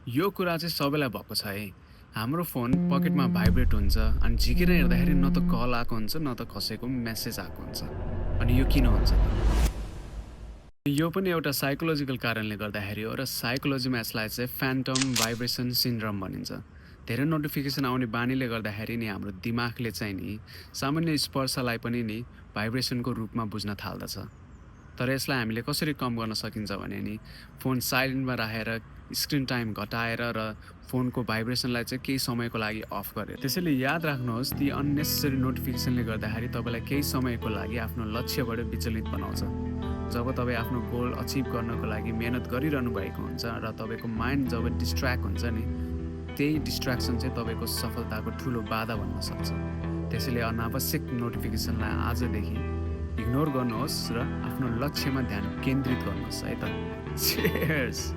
यो कुरा चाहिँ सबैलाई भएको छ है। हाम्रो फोन पकेटमा भाइब्रेट हुन्छ अनि झिकेर हेर्दाखेरि न त कल आएको हुन्छ न त कसैको मेसेज आएको हुन्छ। अनि यो किन हुन्छ त? यो पनि एउटा साइकोलोजिकल कारणले गर्दाखेरि हो र साइकोलोजीमा यसलाई चाहिँ फ्यान्टम भाइब्रेसन सिन्ड्रोम भनिन्छ। धेरै नोटिफिकेसन आउने बानीले गर्दाखेरि नि हाम्रो दिमागले चाहिँ नि सामान्य स्पर्शलाई पनि नि भाइब्रेसनको रूपमा बुझ्न थाल्दछ। तर यसलाई हामीले कसरी कम गर्न सकिन्छ भने नि फोन साइलेन्टमा राखेर स्क्रिन टाइम घटाएर र फोनको भाइब्रेसनलाई चाहिँ केही समयको लागि अफ गरेर। त्यसैले याद राख्नुहोस् ती अननेसेसरी नोटिफिकेसनले गर्दाखेरि तपाईँलाई केही समयको लागि आफ्नो लक्ष्यबाट विचलित बनाउँछ। जब तपाईँ आफ्नो गोल अचिभ गर्नको लागि मेहनत गरिरहनु भएको हुन्छ र तपाईँको माइन्ड जब डिस्ट्र्याक्ट हुन्छ नि त्यही डिस्ट्र्याक्सन चाहिँ तपाईँको सफलताको ठुलो बाधा बन्न सक्छ। त्यसैले अनावश्यक नोटिफिकेसनलाई आजदेखि इग्नोर गर्नुहोस् र आफ्नो लक्ष्यमा ध्यान केन्द्रित गर्नुहोस् है त। Cheers!